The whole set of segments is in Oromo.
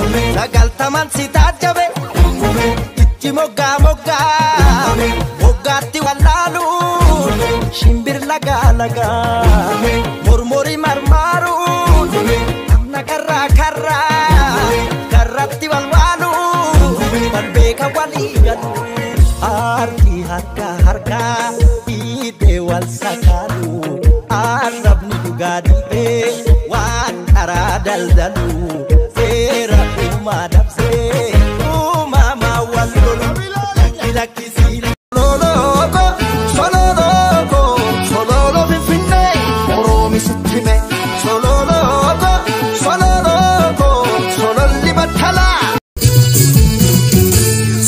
90 si taajjabe itti moggaa moggaa moggaatti wallaalu shimbir lagaa lagaa mormori marmaaruun namna karraa karraa karratti walwaalu wal beeka walii galu harki harka harkaa hiidhee wal sakaalu arrabni dhugaa dhiibee waan karaa daldalu seera uumaa dabsee uumamaa wal lolu lakki lakkisii. Sololooko sololooko sololo finfinnee oroomi sitti hime sololooko sololooko sololli battalaa.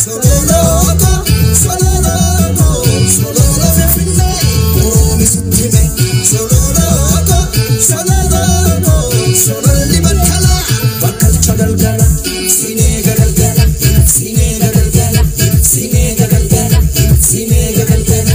Sololooko sololooko sololo finfinnee oroomi sitti hime sololooko sololooko sololli battalaa bakkalcha galgala sineega galgala sineega galgala sineega galgala sineega galgala.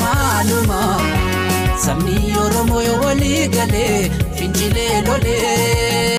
Maaluma sabni Oromoo yoo walii galee fincilee lolee.